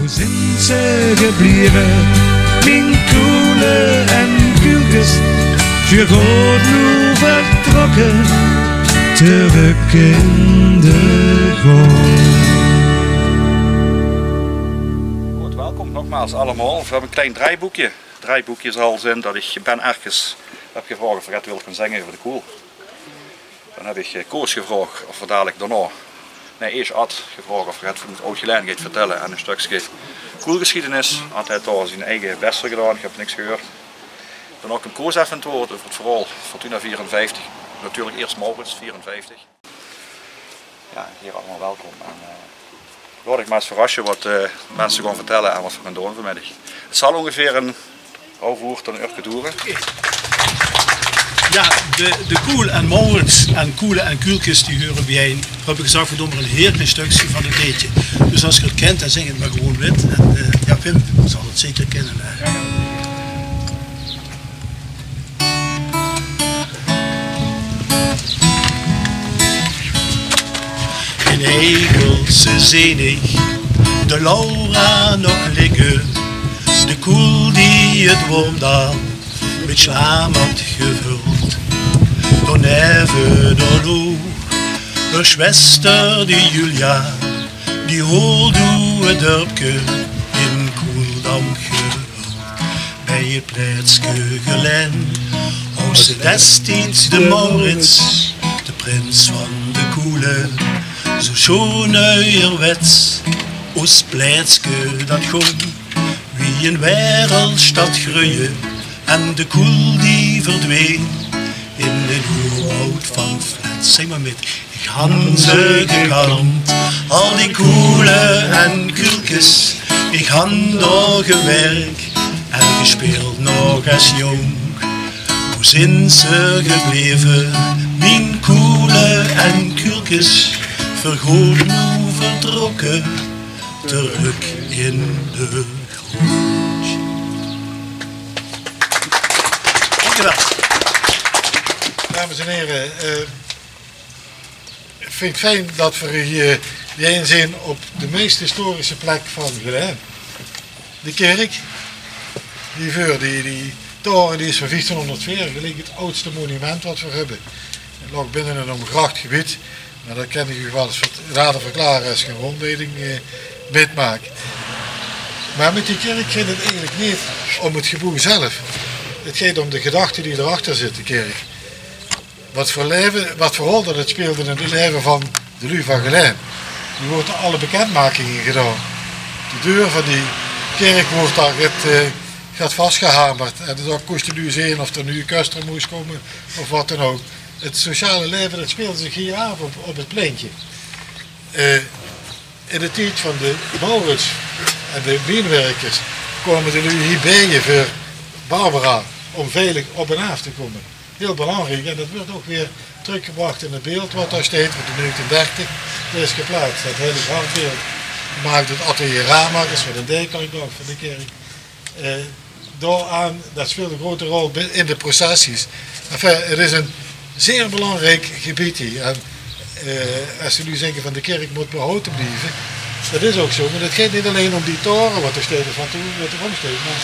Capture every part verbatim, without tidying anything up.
Zint ze geblieve, mien koele en kuulkes? Ze good noe vertrokke, terök in de grond. Good, welkom nogmaals allemaol. Veer höbbe e klein draaiboekje. Draaiboekje zal zeen dat ich Ben Erkes höb gevraog of veer get wille gaon zègke euver de koel. Dan höb ich, eh, Koos gevraog of veer dalik daonao, nae, eesj Ad gevraog of veer get van 't Aod Gelaen gaon vertèlle en e stökske koelgesjiedenis. Ad haet dao zien eige bès veur gedaon, ich höb niks gehuurd. Dan ouch aan Koos effe 't waord euver 't verhaol Fortuna veerenvijftig. Natuurlik eesj Maurits veerenvijftig. Jao, hie allemaol welkom. En, eh, laot ich mer ins verrasse wat, eh, de minse gaon vertèlle en wat veer gaon doon vanmiddig. 't Zal óngeveer ein haof oer tot ein uurke doere. Jao, de, de Koel en Maurits en Koele en Kuulkes, die heure bie-ein. Veer höbbe gezag, veer doon mer ein hieël klein stökske van 't leedje. Dus es geer 't kint, dan zing 't mer gewoon mit. En, eh, jao, Pim zal 't zeker kinne, hè. In Egelse zeen ich de Laura nog ligke, de koel die 't wormdaal mit slaam had gevöld. Daoneve dao loog häör zwester, die Julia, die haw 't dörpke in koeldamp gehuld. Bie 't plaetske Gelaen haw ze destieds de Maurits, de prins van de koele, zoe sjoon nuierwets. Ós plaetske dat góng wie ein waereldsjtad greuje, en de koel die verdween in ein oeraod van flats. Zing mer mit. Ich han ze gekand, al die koele en kuulkes. Ich han dao gewirk en gespeeld nog es jónk. Wo zint ze gebleve, mien koele en kuulkes? Veer good noe vertrokke, terök in de grond. Dank u wel. Dames en heren, eh, ich vinj 't fijn dat veer hie bie-ein zeen op de meis historische plek van Gelaen. De kèrk. Die veur, die, die taore, die is van vieftiehnóngerdveer, geliek 't aadste monument wat veer höbbe. 't Laog binne ein ómgracht gebied, mer dat kin ich uch waal ins vert-, later verklare es ich ein róndleiding, eh, mitmaak. Mer mit die kèrk geit 't eigelik neet óm 't geboew zelf. 't Geit óm de gedachte die d'rachter zit, de kèrk. Wat veur laeve, wat veur rol dat 't sjpeelde in 't laeve van de luuj van Gelaen. Noe weurt d'r alle bekendmakinge gedaon. De deur van die kèrk weurt dao get, eh, get vasgehamerd. En dao kós de luuj zeen of d'r noe 'ne köster mós kómme of wat dan ouch. 't Sociale laeve, dat sjpeelde zich hie aaf op, op 't pleintje. Eh, in de tied van de Maurits en de mienwerkers kómme de luuj hie bie veur Barbara óm veilig op en aaf te kómme. Hieël belangriek, en dat weurt ouch weer trökgebrach in 't beeld wat dao steit, wat in negentieën dertig is geplaats. Dat heilig hartbeeld maakde 't atelier Ramakers, wat in Dijkkalk lag, van de kèrk. Eh, dao-aan, dat sjpeelt ein groeate rol bi-, in de processies. Enfin, 't is ein zeer belangriek gebied hie. En, eh, es ze noe zègke van de kèrk mót behaoje blieve, dat is ouch zoe. Mer 't geit neet allein óm die taore wat d'r steit of wat d'r, wat d'r óm steit, mer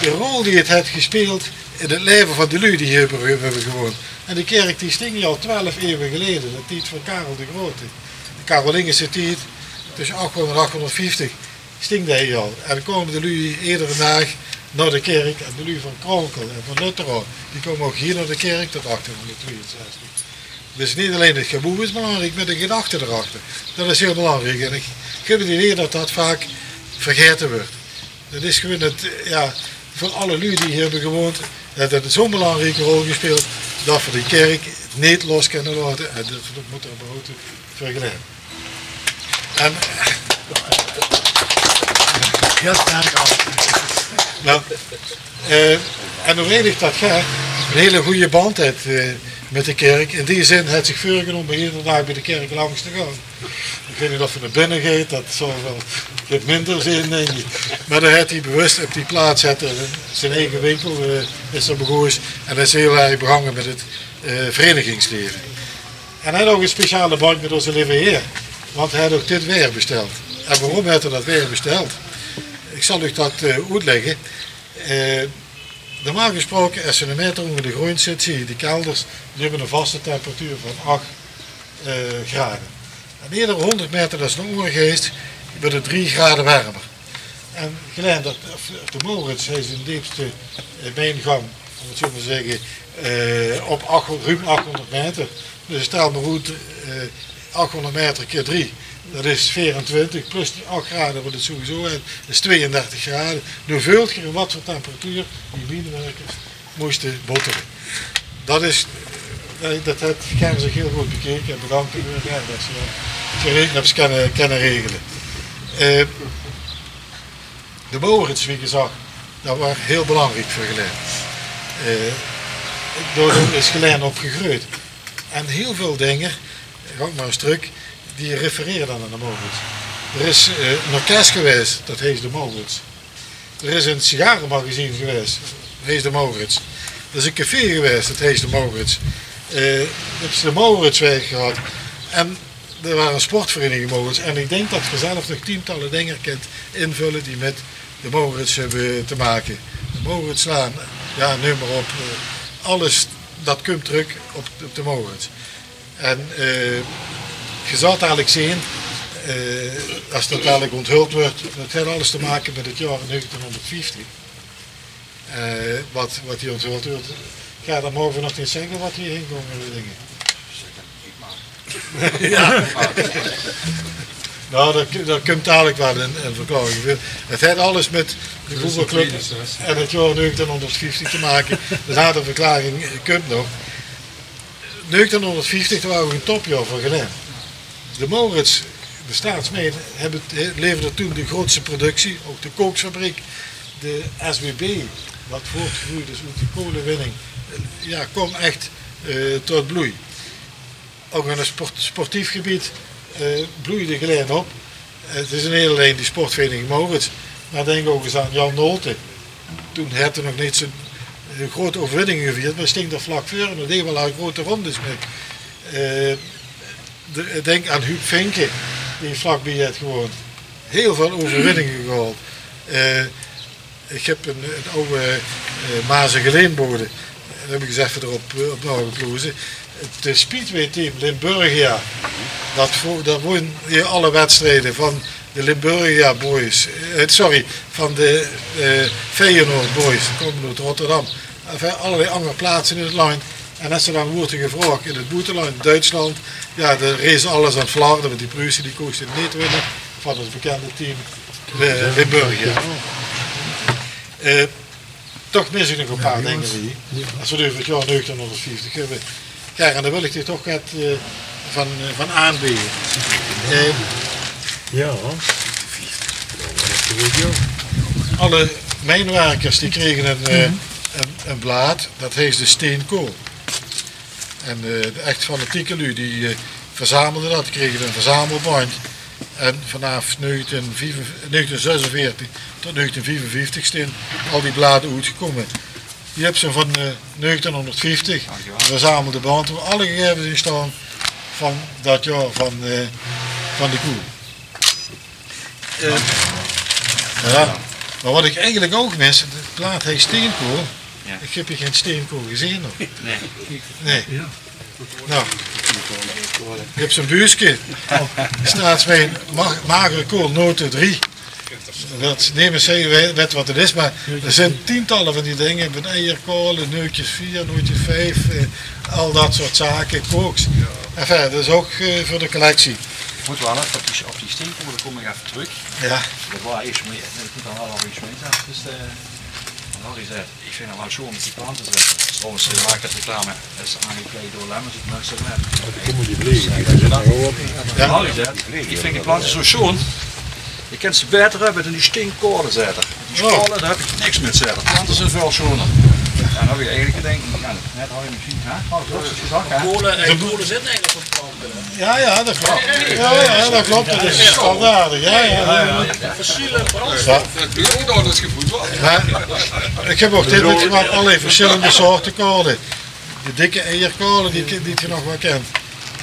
de rol die 't haet gesjpeeld in 't laeve van de luuj die hie höbbe, höbbe gewoond. En die kèrk die sting hie al twelf ieuwe geleje, in de tied van Karel de Grote. De Karolingische tied, tösse achthóngerd en achthóngerdvieftig, sting dae hie al. En dan kómme de luuj eder daag nao de kèrk. En de luuj van Kronkel en van Lutterau, die kómme ouch hie nao de kèrk tot achttieën tweeënzestig. Dus neet allein 't geboew is belangriek, mer de gedachte d'rachter. Dat is hieël belangriek. En ich, ich höb 't idee dat dat vaak vergaete weurt. Dat is gewoon 't, eh, jao, veur alle luuj die hie höbbe gewoond, haet 't zoe'n belangrieke rol gesjpeeld dat veer die kèrk neet los kinne laote en dat veer dat mótte behaoje veur Gelaen. En, jao, sterk al. Noe, eh, en noe weit ich dat geer eine hele gooje band höbt, eh, mit de kèrk. In die zin haet 'r zich veurgenómme eder daag bie de kèrk langs te gaon. Ich weit neet of 'r nao binne geit, dat zal waal get minder zeen, dink ich. Mer dao haet 'r bewus op die plaats, haet 'r zien eige winkel, eh, is 'r begós en is hieël erg begange mit 't, eh, vereinigingsleven. En hae haet ouch ein speciale band mit ózze Leve Heer, want hae haet ouch dit waer besteld. En waorom haet 'r dat waer besteld? Ich zal uch dat eh, oetlègke. Eh, normaal gesproke, es se eine maeter ónger de gróndj zits, zeen se die kelders, die höbbe ein vaste temperatuur van ach eh, grade. En eder hóngerd maeter dat se nao ónger geis, wuuert 't drie grade wermer. En gelaen dat, of, de Maurits, hae is in deepste eh, mijngang, óm 't zo mer te zègke, eh, op ach, ruum achhóngerd maeter. Dus stel mer oet, eh, achhóngerd maeter keer drie, dat is veerentwintig, plus die ach grade wat 't sowieso haet, is tweeëndertig grade. Noe veult geer in wat veur temperatuur die mienewirkers móste bóttere. Dat is, eh, dat haet Ger zich hiel good bekeke en bedank daoveur, Ger, dat se dat geregeld höbs kènne, kènne regele. Eh, de Maurits, wie gezag, dat waor hiel belangriek veur Gelaen. Eh, daodoor is Gelaen op gegreujd. En hiel väöl dinger, gaon ich mer ins trök, die referere dan aan de Maurits. D'r is eh, ein orkes gewaes, dat heet de Maurits. D'r is ein sigaremagazien gewaes, dat heet de Maurits. D'r is ein café gewaes, dat heet de Maurits. Eh, d'r is de Mauritswaeg gehad. En d'r waor ein sportvereiniging Maurits. En ich dink dat geer zelf nog tientalle dinger kènt invölle die mit de Maurits höbbe te make. De Mauritslaan, jao, neum mer op. Eh, alles, dat kump trök op, op de Maurits. En eh, geer zalt dalik zeen, eh, es dat dalik onthuld wuuert, dat haet alles te make mit 't jaor negentienhóngerdvieftig. Eh, wat, wat hie onthuld wuuert. Jao, dat moge v'r nog neet zègke wat hie hingóng, eh, dinge. Jao. Noe, dao, dao kump dalik waal ein, ein verklaoring veur. 't Haet alles mit de voetbalclub en 't jaor negentienhóngerdvieftig te make. Dao, de verklaoring kump nog. Negentienhóngerdvieftig, dat waor ouch ein topjaor veur Gelaen. De Maurits, de Staats Mijn, höbbe, leverde toen de grootste productie, ouch de kooksfabriek, de S W B, wat voortgegroeid is oet de kolewinning, eh, jao, kwaam ech eh, tot bloei. Ouch in 't sport-, sportief gebied eh, bloeide Gelaen op. Eh, 't is neet allein die sportvereiniging Maurits, mer dink ouch ins aan Jan Nolte. Toen haet 'r nog neet zo'n eh, grote euverwinninge gevierd, mer sting d'r vlak veur en dat deeg waal al grote róndes mit. Eh, de, dink aan Huub Vinken, dae vlakbie haet gewoond. Hiel väöl euverwinninge gehaold. Eh, ich höb ein, ein aw eh, Maze Geleenbode. Dao höb ich ins effe d'rop eh, op naogeploze. 't Eh, speedway-team Limburgia. Dat vo-, dao wónne hie alle wedstrieje van de Limburgia Boys. Eh, sorry, van de eh, Feyenoord Boys. Die kómme oet Rotterdam. Enfin, allerlei anger plaatse in 't land. En es ze dan woorte gevraog in 't boeteland, Duitsland, jao, dao rees alles aan flarde, want die Pruuse die kóste neet winne van ós bekènde team eh, Limburgia. Eh, toch mis ich nog ein paar dinger hie. Es v'r 't euver 't jaor negentienhóngerdvieftig höbbe. Jao, en dao wil ich dich toch get eh, van, eh, van aanbeje. Eh, Jao. Alle mijnwerkers die krege ein, eh, ein, ein blaad, dat heet de Steenkool. En eh, de ech fanatieke luuj die eh, verzamelde dat, die krege ein verzamelbandj. En vanaaf negentien vijfenveertig, negentien zesenveertig tot negentien vijfenvieftig steen al die blade oetgekómme. Hie höbs se van eh, negentienhóngerdvieftig, ein verzamelde bandj, wo alle gegaeves in staon van dat jaor van, eh, van de koel. Eh, jao, mer wat ich eigelik ouch mis, de plaat heet Steenkool. Jao. Ich höb hie gein steenkool gezeen, huur. Nae. Nae. Noe, ich höb zo'n buuske. Staats Mijn, ma-, magere kool, note drie. Dat nemes, ich weit, weit wat 't is, mer d'r zeen tientalle van die dinger. Ich bön eierkool, nootjes veer, nootjes vief, eh, al dat soort zake, kooks. Enfin, dat is ouch eh, veur de collectie. Ich mót waal effe op die, op die steenkool kómme, effe trök. Jao. Dat waor eesj, mer ich mót dan waal nog get mèt zègke. Dus eh, Harry zag, ich vinj 't waal sjoon mit die plante zètte. Trouwens, eh, maak ich reclame. Dat is aangekleid door Lemmens, 't Münsterland. Jao. Harry zag, ich vinj die plante zo sjoon. Ich kin ze baeter höbbe dan die steenkool, zag 'r. Die koole, dao höb ich niks mèt, zag 'r. Plante zeen väöl sjoner. En dan höb ich eigelik gedach, jao, net Harry mesjien, hè? Harry, dat is gezag, hè? Koole, eh, koole zeen eigelik ouch plante, hè? Jao, jao, dat klop. Jao, jao, dat klop. Dat is standaard. Jao, jao. Fossiele brandstof. Jao. Mer ich höb ouch dit mitgebrach, allerlei versjillende soorte koole. De dikke eierkoole, die, die geer nog waal kènt.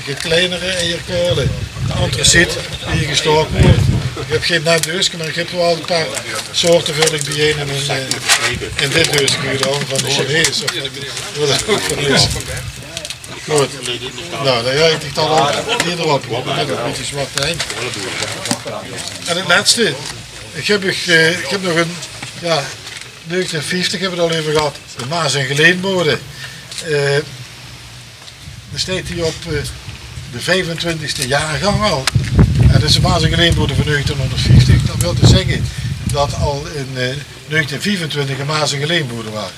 De kleinere eierkoole. De antraciet, die hie gestaok weurt. Ich höb gein nep deuske, mer ich höb waal ein paar soorte völ ich biejein in, eh, in dit deuske gedaon van de Chinees. Of wat, wat det ouch van is. Good. Nou, dan gaon ich dan ouch hie d'rop. Ich höb ein bietje zwart hein. En het lètste. Ich höb, ich, eh, ich höb nog ein, jao, negentien vieftig höbbe v'r het al euver gehad. De Maas en Gelaenbode. Eh, D'r steit hie op, eh, de viefentwintigste jaorgang al. En det is de Maas en Gelaenbode van negentienhóngerdvieftig. Det wilt dus zègke det al in, eh, negentien viefentwintig ein Maas en Gelaenbode waas.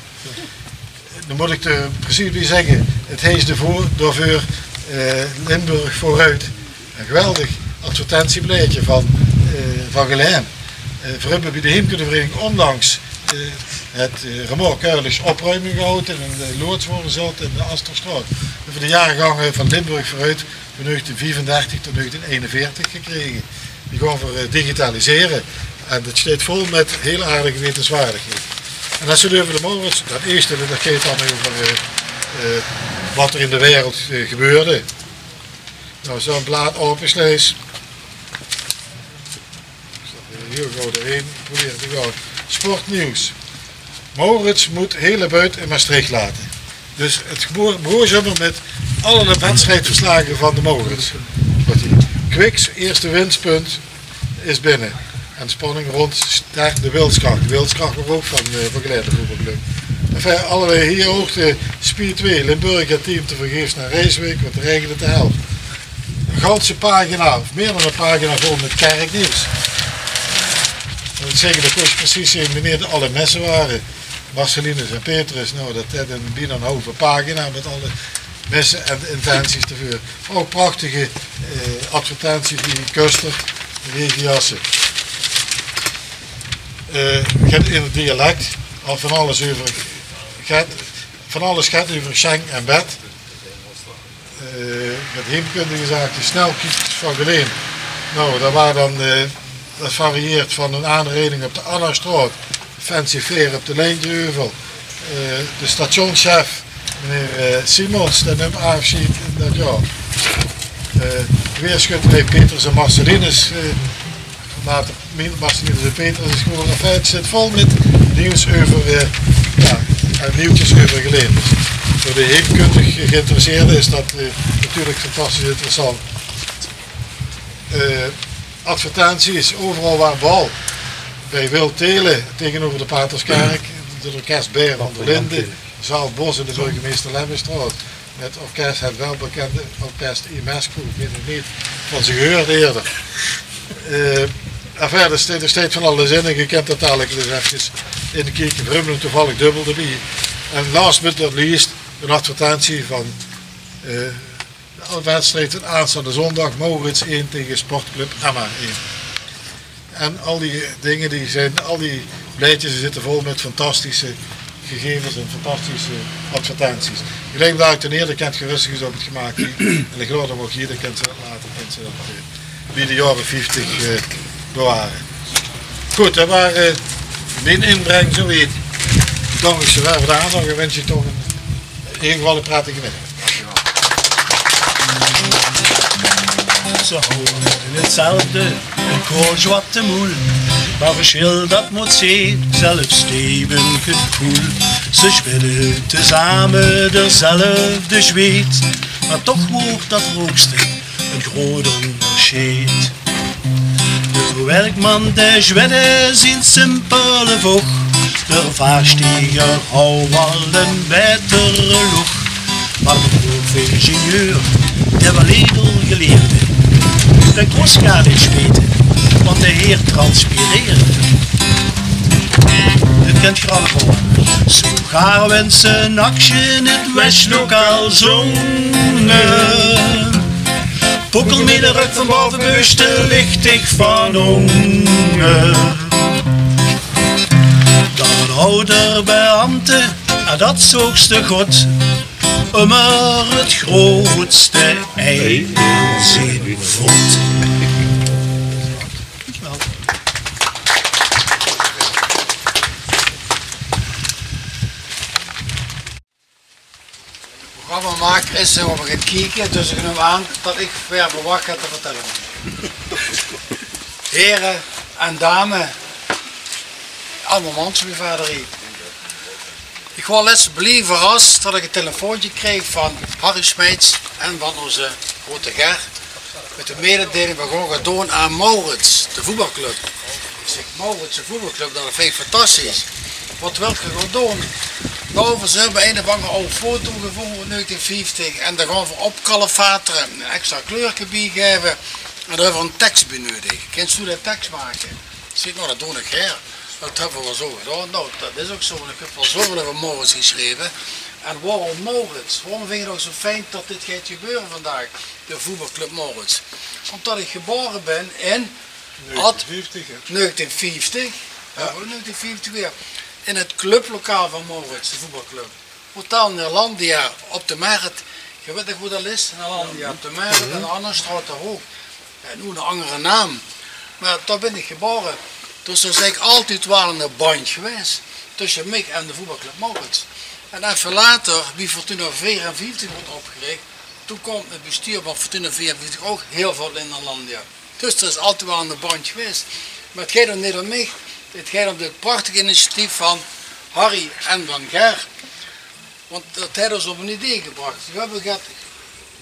Dan mót ich d'r precies bie zègke, het heet de voor, daoveur, eh, Limburg Vooruit. Ein geweldig advertentieblaedje van, eh, van Gelaen. Eh, v'r höbbe bie de Heemkundevereniging ónlangs, eh, het, eh, remarque örlichs opruime gehaoje en ein, eh, loods veur gezat in de Astorstraot. Veur de jaorgange van Limburg Vooruit van negentien viefendertig tot negentien einenveertig gekrege. Die gaon v'r, eh, digitalisere. En det steit vol mit hiel aardige wetenswaardigheden. En es v'r 't euver de Maurits, det ierste, det geit dan euver, eh, eh, wat d'r in de wereld, eh, gebeurde. Nou, zo'n blaad aopesjleis. Ich zal hiel good d'rin probere te gaon. Sportnieuws. Maurits mót Hele Buit in Mestreech late. Dus het gebo-, begon zomer mit allerlei wedstriedverslagen van de Maurits. Wat die Kwiks, ierste winstpunt, is binne. En spanning rond start de Wilskrach. De Wilskrach waas ouch van, eh, van Gelaen, de voetbalclub. Enfin, allerlei hie ouch de Speedway. Limburg het team tevergeefs nao Rijswijk, want het raegende de hel. Ein ganse pagina, of mier dan ein pagina vol mit kerknieuws. Det wil zègke, det kós precies zeen wienie alle messe wore. Marcellinus en Petrus, nou, det haet ein, bienao ein haof pagina mit alle messe en intenties d'rveur. Ouch prachtige, eh, advertenties bie Köster, Regiasse. Eh, get in het dialek, al van alles euver, get, van alles get euver sjeng en bed. Eh, mit heemkundige zaakjes, snel kiek van Gelaen. Nou, det waas dan, eh, det varieert van ein aanrieding op de Annastraot, fancy fair op de Lijntreuvel, eh, de stationschef, meneer, eh, Simons, dae nump aafsjeid in det jaor. Eh, Weerschutterij Petrus en Marcellinus, eh, later Marcellinus en Petrus is gewore. Enfin, het zit vol mit nieuws euver, eh, jao, en nieuwtjes euver Gelaen. Veur de heemkundig geïnteresseerde is det, eh, natuurlik fantastisch interessant. Eh, advertenties, euveral waas bal. Bie Wil Telen taengeneuver de Paterskerk, het orkes Beer van der Linden, zaal Bos in de Burgemeester Lemmestraot. Het orkes, het welbekende orkes Imesco, ich weit nog neet van ze gehuurd ierder. Eh, enfin, d'r steit, d'r steit van alles in en ge kint det dalik dus efkes inkieke. V'r höbbe 'm toevallig dubbel d'rbie. En last but not least, ein advertentie van, eh, de wedstried van aanstaonde zóndig, Maurits ein taenge Sportclub Emma ein. En al die dinger, die zeen, al die blaedjes, die zitte vol mit fantastische gegevens en fantastische advertenties. Ich dink det ich 't hie, det kint gerös ins op het gemaak hie. En ich laot 'm ouch hie, det kint ze later, kint ze det, eh, bie de jaore vieftig, eh, beware. Good, det waas, eh, mien inbreng zoe wied. Dank uch waal veur de aandach en wins uch toch ein, in eder geval ein prettige middig. Ze hawwe 'tzelfde, ein kool zwatte moel. Mer versjil det mót zeen, zelfs die bön gekoel. Ze zwèdde tezame dezelfde zweit, mer toch waor det hoogste ein groot óngersjeid. De werkman dae zwèdde zien simpele vóch, de vaarstieger haw waal ein baeter loch. Mer de proefingenieur, dae waal edel geleerde, dae kós gaar neet zwete, want dae heer transpireerde. Dit kint geer allemaol. Zoegaar wens ein aksje in het weslokaal zónge, pokkel mie de rök van bove, bös te lichtig van ónger. Dan haw d'r beambte, en det zoogste good, ummer het grootste ei in zien vót. Programmamaker is d'r op gaon kieke, dus ich num aan det ich waer verwach get te vertèlle. Here en dame, allemaol mans, mien vader hie. Ich waor lèts blie verras det ich ein telefoontje kreeg van Harry Smeets en van ózze groeëte Ger mit de mededeiling: "Veer gaon get doon aan Maurits, de voetbalclub." Ich zèk: "Maurits, de voetbalclub, det vinj ich fantastisch. Waat wilt geer gaon doon?" "Nou, veer höbbe ein of anger aw foto gevónje oet negentien vieftig en dao gaon veer op kalefatere, ein extra kleurke biegaeve en dao höbbe veer ein teks bie neudig. Kins doe dae teks make?" Ich zèk: "Nou, det doon ich gaer." Det höbbe veer waal zo gedaon. Nou, det is ouch zo, want ich höb waal zoväöl euver Maurits gesjreve. En waorom Maurits? Waorom vinj ich 't ouch zo fijn det dit geit gebeure vandaag, de voetbalclub Maurits? Ómdet ich gebaore bön in negentien vieftig, hè? Negentien vieftig. Jao, negentien vieftig weer. In 't clublokaal van Maurits, de voetbalclub. Hotel Neerlandia op de Mert. Geer wèt nog wo det is? Neerlandia op de Mert, aan de Annastraot dao hoog. Jao, noe 'n anger naam. Mer dao bön ich gebaore. Dus d'r is eigelik altied waal 'ne bandj gewaes tösse mich en de voetbalclub Maurits. En effe later, wie Fortuna veerenvieftig woort opgerich, toen kaom 't bestuur van Fortuna veerenvieftig ouch hiel väöl in Neerlandia. Dus d'r is altied waal 'ne bandj gewaes. Mer 't geit nog neet óm mich. 't Geit óm dit prachtige initiatief van Harry en van Ger. Want det haet ós op 'n idee gebrach. Veer höbbe get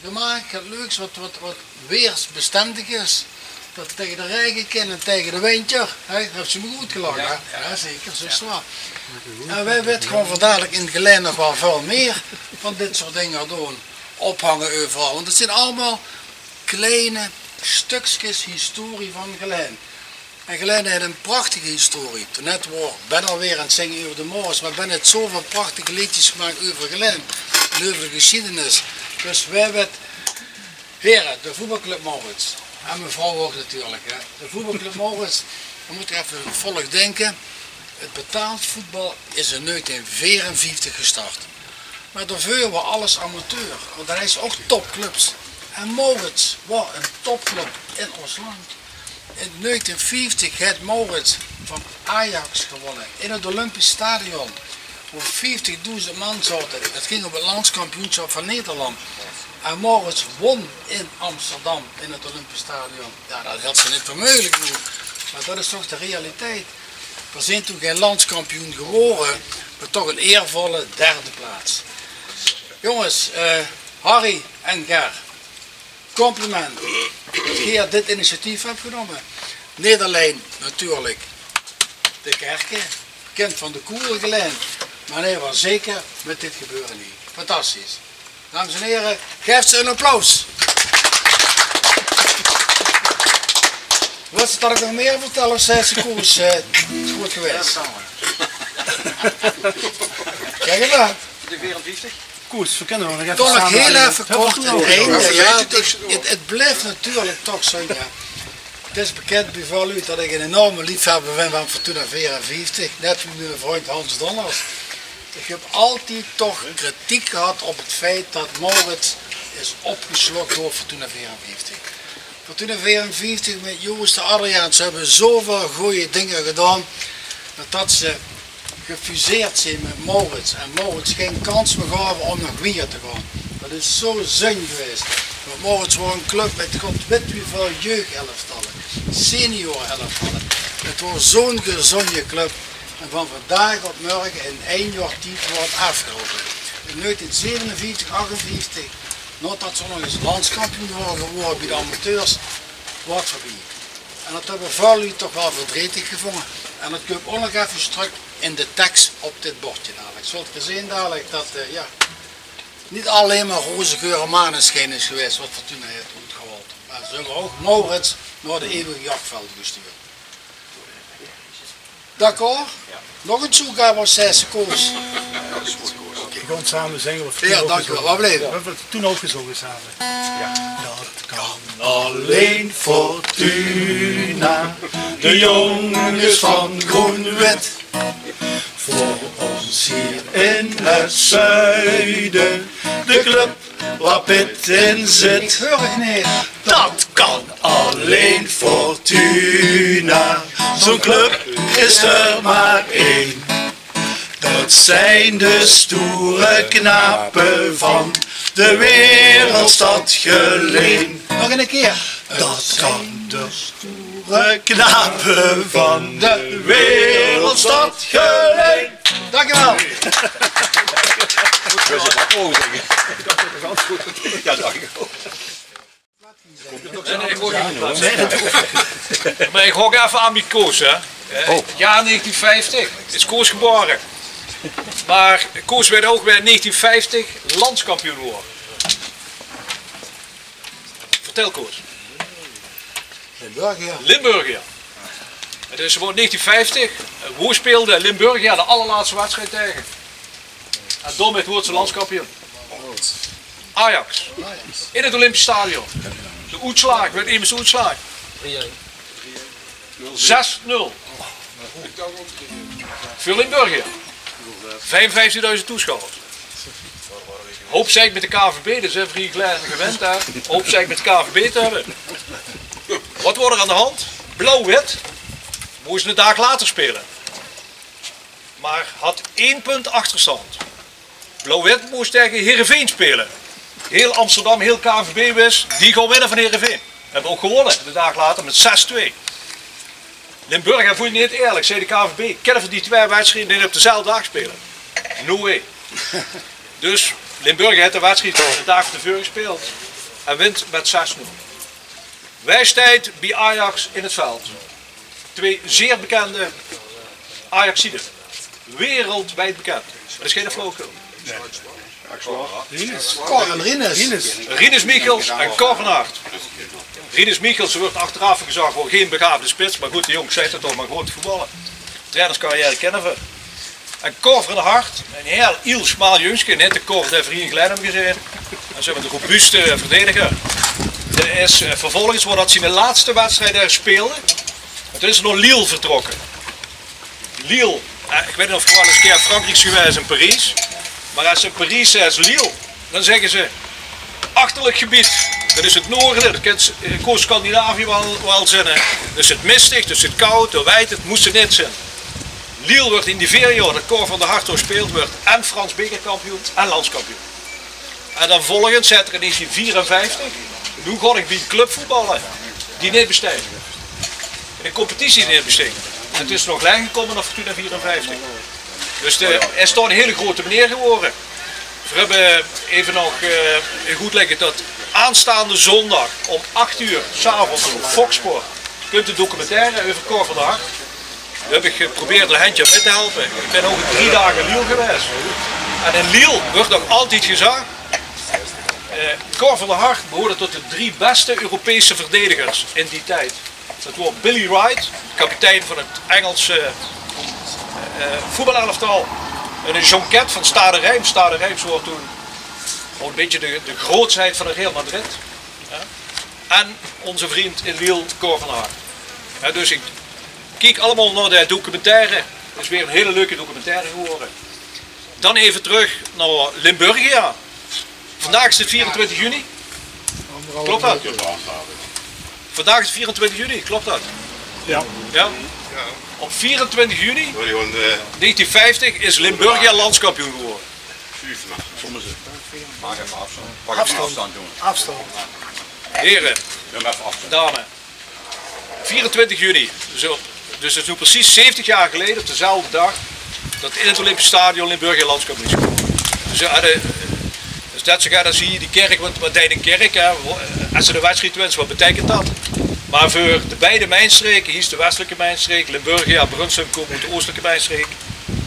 gemaak, get leuks, waat, waat, waat weersbestendig is. Det taenge de raege kin en taenge de windj. Hè, höbs se mich good gelach, hè? Jao, zeker, zo is 't waor. En veer wèlle gewoon veur dalik in Gelaen nog waal väöl mieë van dit soort dinger doon. Ophange euveral. Want 't zeen allemaol klein stökskes historie van Gelaen. En Gelaen haet 'n prachtige historie. Toen net waor, bön alweer aan 't zinge euver de Maurits, mer bön haet zoväöl prachtige leedjes gemaak euver Gelaen. Euver de gesjiedenis. Dus veer wèlle, here, de voetbalclub Maurits. En mevrouw ouch natuurlik, hè. De voetbalclub Maurits, dan mót geer effe volg dinke. 't Betaald voetbal is in negentien veerenvieftig gestart. Mer daoveur waor alles amateur, want det is ouch topclubs. En Maurits waor 'n topclub in ós land. In negentien vieftig haet Maurits van Ajax gewónne in 't Olympisch Stadion, wo vieftigdoezend man zaote. Det ging óm 't landskampioensjap van Nederland. En Maurits wón in Amsterdam in 't Olympisch Stadion. Jao, det hads se neet veur meugelik noe. Mer det is toch de realiteit. Veer zeen toen gein landskampioen gewore, mer toch 'n eervolle derde plaats. Jónges, eh, Harry en Ger, compliment det geer dit initiatief höb genómme. Neet allein natuurlik de Gerke, kind van de koer Gelaen, mer nae, waor zeker mit dit gebeure hie. Fantastisch. Dames en here, gaef ze 'n applaus. Wils se det ich nog mieë vertèl, of zaes se, Koos, eh, is good gewaes? Kiek ins aan. De veerenvieftig? Koos, veer kinne nog effe same... Toch nog hiel effe kort. Jao, 't, 't, 't blief natuurlik toch zo, jao. 't Is bekind bie väöl luuj det ich 'n enorme leefhöbber bön van Fortuna veerenvieftig, net wie miene vrundj Hans Donners. Ich höb altied toch kritiek gehad op 't feit det Maurits is opgesjlok door Fortuna veerenvieftig. Fortuna veerenvieftig mit Joost Adriaanse höbbe zoväöl gooj dinger gedaon, mer det ze gefuseerd zeen mit Maurits en Maurits gein kans mieë gaove óm nog wiejer te gaon. Det is zo zunj gewaes. Want Maurits waor 'n club mit god wit wieväöl jeugdelftalle, seniorelftalle. 't Waor zo'n gezónje club. En van vandaag op mörge in ein jaor tied waor 't aafgeloupe. In negentien zevenenvieftig, achtenvieftig, naodet ze ouch nog ins landskampioen waore gewore bie de amateurs, waor 't veurbie. En det höbbe väöl luuj toch waal verdrietig gevónje. En det kump ouch nog effe trök in de teks op dit bordje dalik. Zult geer zeen dalik det, eh, jao, neet allein mer rozegeur en maneschijn is gewaes waat Fortuna haet oetgehaold. Mer ze höbbe ouch Maurits nao de eeuwige jachveldje gestuurd. D'accord? Nog ein toegave of zaes se, Koos? Veer gaon same zinge. Jao, dank uch waal. Waat blief? Veer höbbe 't toen ouch gezónge same. Det kan allein Fortuna, de jónges van groen-wit. Veur ós hie in 't zuide, de club waor Piet in zit. Ich huuer 't neet. Det kan allein Fortuna, zo'n club is d'r mer ein. Det zeen de stoere knape van de wereldstad Gelaen. Nog ein kier. Det kan de De knapen van de wereldstad Geleen. Dank u wel. Ja, dank u wel. Nee, nee, ik hoor niet. Maar ik hok even aan bij Koos, hè. Eh, jaar negentien vijftig is Koos geboren. Maar Koos werd ook weer in negentien vijftig landskampioen geworden. Vertel, Koos. Limburgia. Limburgia. Het is gewoon negentien vijftig. Wo speelde Limburgia de allerlaatste wedstrijd tegen? En daarmee wordt ze landskampioen. Ajax. In het Olympisch Stadion. De oetslaag, weet immers de oetslaag. Zes nul. Veur Limburgia. Vijfenvijftigduizend toeschouwers. Hoop zeik met de K V B, dus hebben we hier gelijk gewend, hè. Hoop zeik met de K V B te hebben. Wat wordt er aan de hand? Blauw-wit moest een dag later spelen. Maar had één punt achterstand. Blauw-wit moest tegen Heerenveen spelen. Heel Amsterdam, heel K V B wist, die gaan winnen van Heerenveen. Hebben we ook gewonnen, de dag later met zes twee. Limburgia vond het niet eerlijk, zei de K V B. Kunnen we die twee wedstrijden niet op dezelfde dag spelen? No way. Dus Limburgia heeft de wedstrijd de dag tevoren gespeeld en wint met zes nul. Wij staan bij Ajax in het veld. Twee zeer bekende Ajaxiden. Wereldwijd bekend. Dat is geen flauwekul. Cor en Rinus. Rinus Michels en Cor van Hart. Rinus Michels wordt achteraf gezag gewoon geen begaafde spits. Maar goed, de jong zei het toch, maar gewoon te voetballen. Trainerscarrière kennen we. En Cor van Hart, een heel iel smaal jungske, net de Cor die we hier in Glenham gezien. En ze hebben de robuuste verdediger. Die is eh, vervolgens, voordat ze in de laatste wedstrijd daar speelde, en toen is ze naar Lille vertrokken. Lille, eh, ik weet niet of je wel eens een keer in Frankrijk is geweest, in Parijs. Maar als ze in Parijs is, Lille, dan zeggen ze: achterlijk gebied, dat is het noorden, dat kent eh, Koos Scandinavië wel, wel zijn. Hè. Dus het mistig, dus het koud, de wijd, het moest er niet zijn. Lille wordt in die vier jaar dat Cor van der Hart door speelt, wordt en Frans bekerkampioen en landskampioen. En dan volgens zet er in negentien vierenvijftig, nu ga ik bij een club voetballen die niet bestaat. In een competitie die niet bestaat. En het is nog lang gekomen naar Fortuna vierenvijftig. Dus de, hij is toch een hele grote meneer geworden. We hebben even nog eh, goed leggen dat aanstaande zondag om acht uur 's avonds op Fox Sport kunt de documentaire over Cor van der Hart. Daar heb ik geprobeerd een handje mee te helpen. Ik ben ook drie dagen in Lille geweest. En in Lille wordt nog altijd gezag, eh, Cor van der Hart behoorde tot de drie beste Europese verdedigers in die tijd. Dat was Billy Wright, kapitein van het Engelse eh, voetbalelftal. En een Jonquet van Stade Reims. Stade Reims was toen al een beetje de, de grootheid van Real Madrid. Ja. En onze vriend in Lille, Cor van Hart. Ja, dus ik kijk allemaal naar de documentaire. Het is weer een hele leuke documentaire geworden. Dan even terug naar Limburgia. Vandaag is het vierentwintig juni. Klopt dat? Vandaag is het vierentwintig juni, klopt dat? Ja. Ja? Op vierentwintig juni negentien vijftig is Limburgia landskampioen geworden. Maak even afstand. Pak even afstand, jongen. Afstand. Heren, dames. vierentwintig juni. Zo. Dus het is nu precies zeventig jaar geleden, op dezelfde dag, dat in het Olympisch Stadion Limburgia landskampioen is geworden. Dus, ja, de, dus dat sogar, dan zie je die kerk, want wat deed een kerk, hè? Als ze de wedstrijd wint, wat betekent dat? Maar voor de beide mijnstreken, hier is de westelijke mijnstreek, Limburgia, Brunssum komt uit de oostelijke mijnstreek,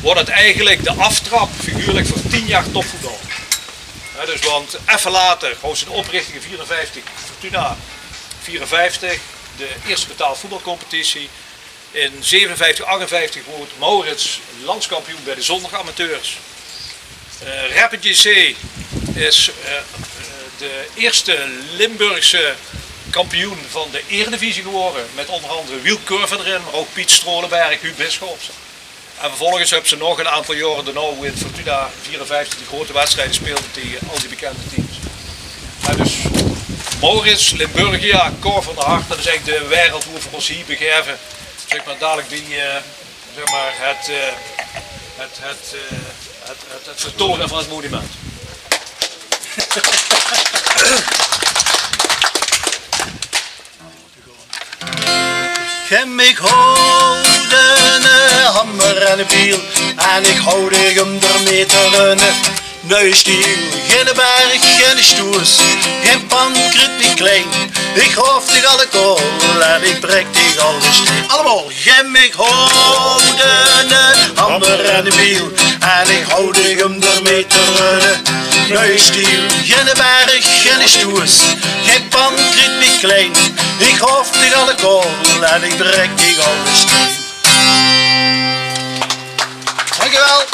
wordt het eigenlijk de aftrap, figuurlijk, voor tien jaar topvoetbal. Hè, dus want even later, gewoon zijn oprichting in vierenvijftig, Fortuna vierenvijftig, de eerste betaald voetbalcompetitie. In zevenenvijftig, achtenvijftig wordt Maurits landskampioen bij de zondagamateurs. Eh Rapid J C is eh, eh, de eerste Limburgse kampioen van de Eredivisie geworden. Met onder andere Wiel Curver erin, maar ook Piet Strolenberg, Huub Bisschops. En vervolgens hebben ze nog een aantal jaren daarna, hoe in Fortuna vierenvijftig de grote wedstrijden speelde tegen al die bekende teams. Maar dus Maurits, Limburgia, Cor van der Hart, dat is eigenlijk de wereld hoe we ons hier begeven. Zeg maar dadelijk die, eh, zeg maar het, eh, het, het, eh, het, het, het vertoren van het monument. Geer mich houwt eine hamer en eine biel, en ich hou dich um der meter. Eine nuie stiel, geine berg, geine stoes, gein pan kriet mich klein. Ich raof dich alle kaol en ich brek dich alle stien. Allemaol. Geer mich houwt eine hamer en eine biel, en ich hou dich um der meter. Eine nuie stiel, geine berg, geine stoes, gein pan kriet mich klein. Ich raof dich alle kaol en ich brek dich alle stien. Dank uch waal.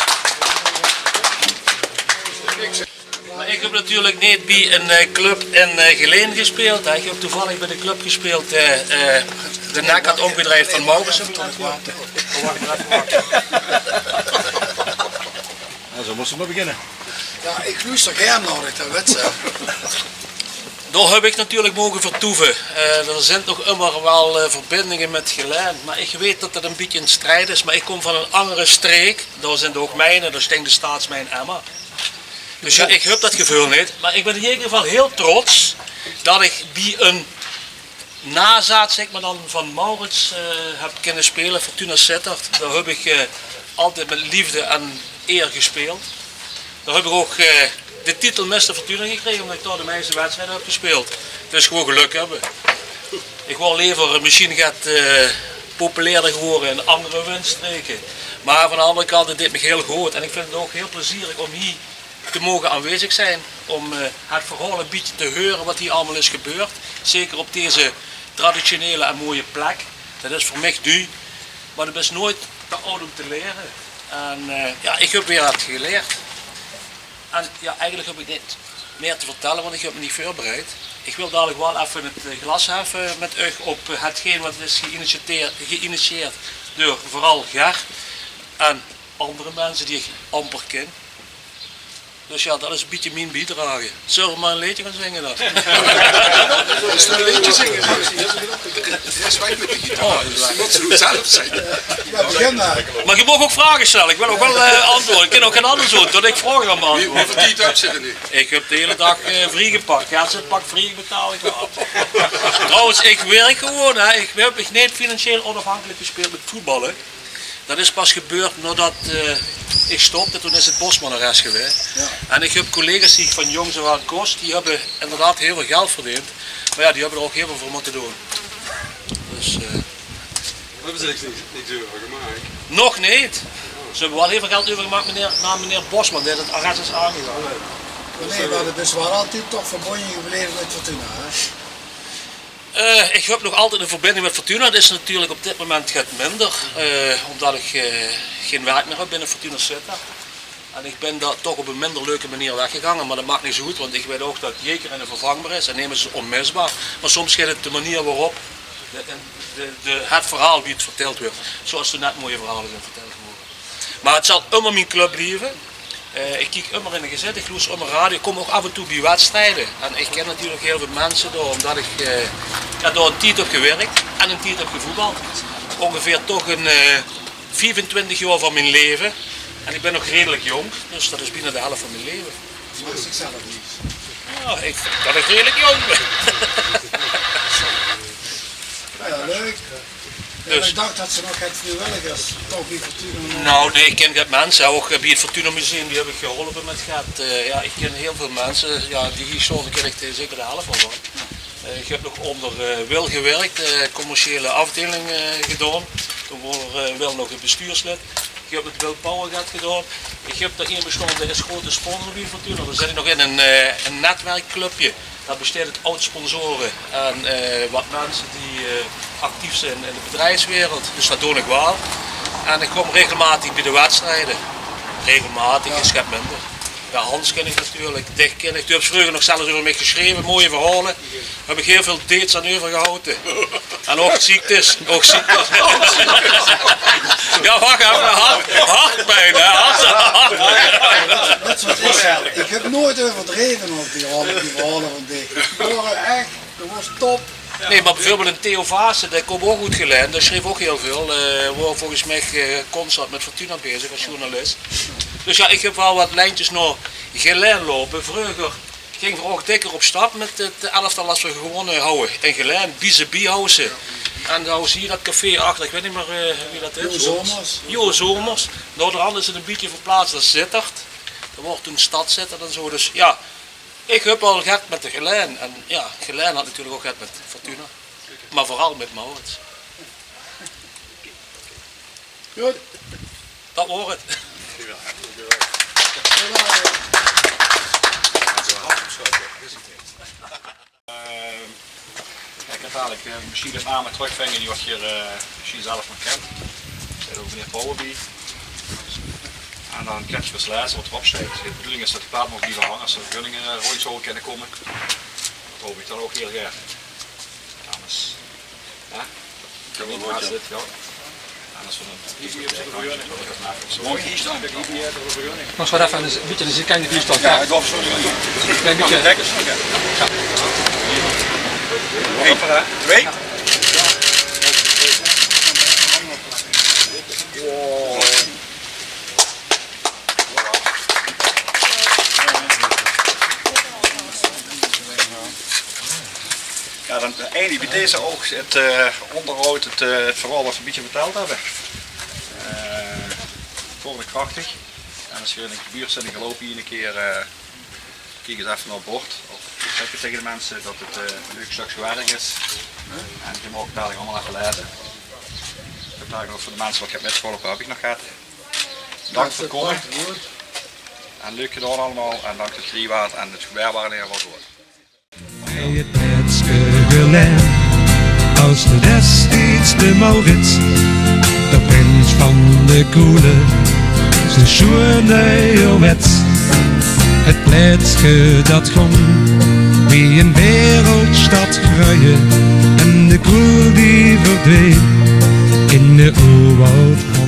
Maar ik heb natuurlijk niet bij een eh, club in eh, Geleen gespeeld. Hè. Ik heb toevallig bij de club gespeeld. Eh, eh, de nek had omgedraaid van Maurits. Ja, zo moesten we beginnen. Ja, ik loester gaer naar de wedstrijd. Daar heb ik natuurlijk mogen vertoeven. Eh, er zijn nog immer wel eh, verbindingen met Geleen. Maar ik weet dat dat een beetje een strijd is. Maar ik kom van een andere streek. Daar zijn de Hoogmijnen, daar stinkt de staatsmijn Emma. Dus ja, ik heb dat gevoel niet. Maar ik ben in ieder geval heel trots dat ik bij een nazaat, zeg maar dan, van Maurits eh, heb kunnen spelen, Fortuna Sittard. Daar heb ik eh, altijd met liefde en eer gespeeld. Daar heb ik ook eh, de titel Mister Fortuna gekregen, omdat ik daar de meeste wedstrijden heb gespeeld. Dus gewoon geluk hebben. Ik wil liever misschien get eh, populairder geworden in andere windstreken. Maar van de andere kant, het deed me heel goed. En ik vind het ook heel plezierig om hier te mogen aanwezig zijn, om eh, het verhaal een beetje te horen wat hier allemaal is gebeurd. Zeker op deze traditionele en mooie plek. Dat is voor mij duur, maar dat is nooit te oud om te leren. En eh, ja, ik heb weer wat geleerd. En ja, eigenlijk heb ik niet meer te vertellen, want ik heb me niet voorbereid. Ik wil dadelijk wel even het eh, glas heffen met uch op eh, hetgeen wat is geïnitieerd, geïnitieerd door vooral Ger en andere mensen die ik amper ken. Dus ja, dat is een beetje mijn bijdrage. Zullen we maar een leedje gaan zingen dan? Is er een leedje zingen? Ja, zwijg met de gitaar. Oh, dat is waar. Die moet ze zelf zingen. Ja, begin maar. Maar je mag ook vragen stellen. Ik wil ook wel eh, antwoorden. Ik kan ook geen anders doen, tot ik vragen ga beantwoorden. Wie, hoeveel tijd heb je er nu? Ik heb de hele dag eh, vrijgepakt. Ja, als het pak vrij betaal ik wel. Trouwens, ik werk gewoon. Hè. Ik heb mich niet financieel onafhankelijk gespeeld met voetballen. Dat is pas gebeurd nadat eh, ik stopte, toen is het Bosman-arrest geweest. Ja. En ik heb collega's die ik van jongs af aan koos, die hebben inderdaad heel veel geld verdiend. Maar ja, die hebben er ook heel veel voor moeten doen. Dus, eh, Hebben ze niks, niks over gemaakt? Nog niet. Ze hebben wel heel veel geld overgemaakt meneer, naar meneer Bosman, die het arrest is aangegaan. Nee, maar dat is wel altijd toch verbonden gebleven met Fortuna, hè? Eh, ik heb nog altijd een verbinding met Fortuna. Dat is natuurlijk op dit moment get minder, eh, omdat ik eh, geen werk meer heb binnen Fortuna Sittard. En ik ben daar toch op een minder leuke manier weggegangen, maar dat maakt niet zo goed, want ik weet ook dat Jeker vervangbaar is en nemen is onmisbaar. Maar soms gaat het de manier waarop de, de, de, het verhaal wie het verteld wordt, zoals er net mooie verhalen zijn verteld geworden. Maar het zal immer mijn club blijven. Eh, ik kijk immer in de gezet, ik loester immer radio, ik kom ook af en toe bij wedstrijden. En ik ken natuurlijk heel veel mensen door, omdat ik eh, ja, door een tijd heb gewerkt en een tijd heb gevoetbald. Ongeveer toch een eh, vijfentwintig jaar van mijn leven. En ik ben nog redelijk jong, dus dat is bijna de helft van mijn leven. Mag ik zelf niet? Ja, ik vind dat ik redelijk jong ben. Ja, leuk. Ja, dus ik dacht dat ze nog het vrijwilligers toch bij Fortuna. Nou, nee, ik ken get mensen, ook bij het Fortuna Museum, die heb ik geholpen met get. Eh, ja, ik ken heel veel mensen, ja, die hier stonden, ken ik de- zeker de helft van. Eh, ik heb nog onder eh, Wil gewerkt, eh, commerciële afdeling eh, gedaan. Toen was eh, Wil nog het bestuurslid. Ik heb met Wil Power get gedaan. Ik heb er een bestaan, die is grote sponsor bij Fortuna. Dan zit ik nog in een, eh, een netwerkclubje. Dat besteedt uit oud-sponsoren en eh, wat mensen die eh, actief zijn in de bedrijfswereld. Dus dat doe ik wel. En ik kom regelmatig bij de wedstrijden. Regelmatig, is get minder. Ja, Hans ken ik natuurlijk, dich ken ik. Doe hebt vroeger nog zelfs over mij geschreven, mooie verhalen. Heb ik heel veel dates aan overgehouden. En ook ziektes, ook ziektes. Ja, wacht even, hart, hartpijn, hè. Hart- Weet je wat het is? Ik heb nooit overdreven over die, verhalen- die verhalen van dich. Die waren echt, dat was top. Nee, maar bijvoorbeeld een Theo Vaassen, die komt ook uit Geleen, die schreef ook heel veel. Eh waar volgens mij eh, constant met Fortuna bezig als journalist. Dus ja, ik heb wel wat lijntjes naar Geleen lopen. Vroeger ging ik ook dikker op stap met het elftal als we gewonnen hadden in Geleen, bij ze bij houden. En dao is hie dat café achter, ich weit neet mieë, eh, wie dat is. Jo Zomers. Jo Zomers. Naoderhand is 't e bietje verplaats nao Zitterd. Dat woort toen Stad Zitterd en zo. Dus jao, ich höb waal get mit de Gelaen. En jao, Gelaen haet natuurlik ouch get mit Fortuna. Mer veural mit Maurits. Good. Dat woor 't. Eh, ich gaon dalik, eh, mesjien get name trökvinge die wat geer, eh, mesjien zelf nog kint. Dao zit ouch meneer Power bie. En dan kint geer dus laeze wat d'rop steit. De bedoeling is dat de plaat maag blieve hange, es de vergunninge, eh, rónd zouwe kinne kómme. Dat haop ich dan ouch hieël gaer. Dames. Hè? Nog waat effe ein bietje ein zitje bie staon. Jao, ein bietje. Ein, twee. Jao, dan, eh, eindig bie deze ouch 't, eh, óngerhaod, 't, eh, 't verhaol wat v'r e bietje vertèld höbbe. Eh, vónj ich krachtig. En es geer in de buurt zeet, dan loup hie ein kier, eh, kiek ins effe nao 't bord. Of zèk 't taenge de minse dat 't, eh, ein leuk stökske werk is. En die moge dalik allemaol effe laeze. Ich höb dalik nog veur de minse wat ich höb mitgeholpe, höb ich nog get. Dank veur 't kómme. En leuk gedaon allemaol. En dank dat geer hie waart. En 't gewaer waor in eder geval good. Bie 't plaetske Gelaen, as destieds de Maurits, de prins van de koele, ze sjoen nuujerwets. 't Plaetske dat góng bie ein wereldstad greuje en de koel die verdween in de oerwoud.